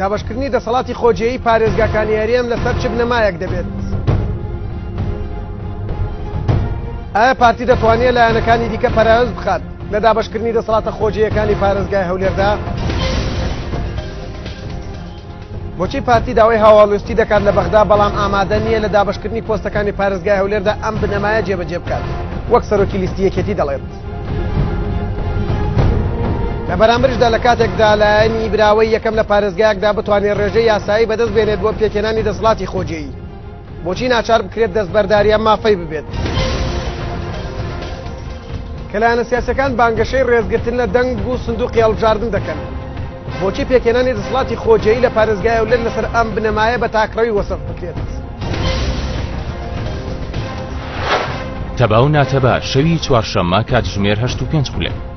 دابەشکردنی دەسەڵاتی خۆجێیی پارێزگاکانی هەرێم لەسەر چ بنەمایەک دەبێت؟ ئایا پارتی دەتوانێت لایەنەکانی دیکە پەراوێز بخات لە دابەشکردنی دەسەڵاتە خۆجێیەکانی پارێزگای هەولێردا؟ بۆچی پارتی داوای هاواڵوێستی دەکات لە بەغدا بەڵام ئامادە نییە لە دابەشکردنی پۆستەکانی پارێزگای هەولێردا ئەم بنەمایە جێبەجێ بکات وەک سەرۆکی لیستی یەکێتی دەڵێت؟ لە بەرامبەریشدا لە کاتێکدا لایەنی براوەی یەکەم لە پارێزگایەکدا بتوانێت ڕێژەی یاسایی بەدەست بێنێت بۆ پێکهێنانی دەسەڵاتی خۆجێیی بۆچی ناچار بکرێت دەستبەرداری ئەم مافەی ببێت؟ کە لایەنە سیاسەکان بانگەشەی ڕێزگرتن لە دەنگ و سندوقی هەڵبژاردن دەکەن بۆچی پێکهێنانی دەسەڵاتی خۆجێیی لە پارێزگای هەولێر لەسەر ئەم بنەمایە بە تاکڕەوی وەسف بکرێت؟ تەبا و ناتەبا شەوی چوارشەممە کاتژمێر 8 و پێنج خولەک.